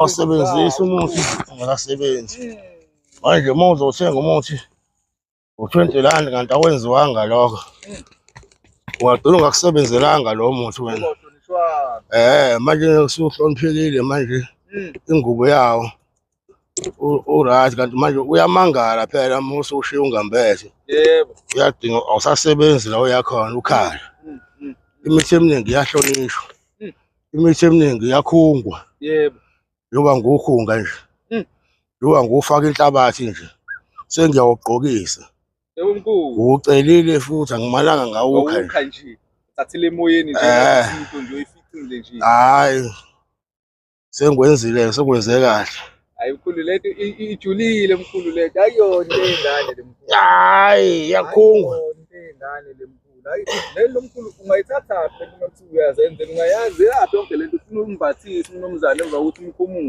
Awusebenzisi umuthi ungasebenzi. Manje uma uzothenga umuthi ngo-20 rand kanti awenziwanga lokho. Ungagcina ungakusebenzelanga lowo muthi wena. Manje usuhloniphekile manje ingubo yawo u-right kanti manje uyamangala phela uma usushiya ungambethe. Yebo. Uyadinga awusasebenzi la uyakhona ukhala. Imithi eminingi iyahlonishwa. Imithi eminingi iyakhungwa. Yebo. Njengoba ngiwukhunga nje. Njengoba ngiwufaka inhlabathi nje. Sengiyawugqokisa. Yebo mkhulu. Ngiwucelile futhi angimalanga ngawukha nje. Awukha nje. Thathile emoyeni nje into nje oyificile nje. Hhayi. Sengikwenzile sekwenze kahle. Hayi mkhulu lento ijulile mkhulu lento. Ayiyona into eyingane le mkhulu. Hhayi iyakhungwa. Ayiyona into eyingane le mkhulu. Hayi le nto mkhulu ungayithathaphi lento uma kuthiwa uyazenzela ungayazi yaphi yonke lento ufuna umbathise umnumzane emva kokuthi umkhumule.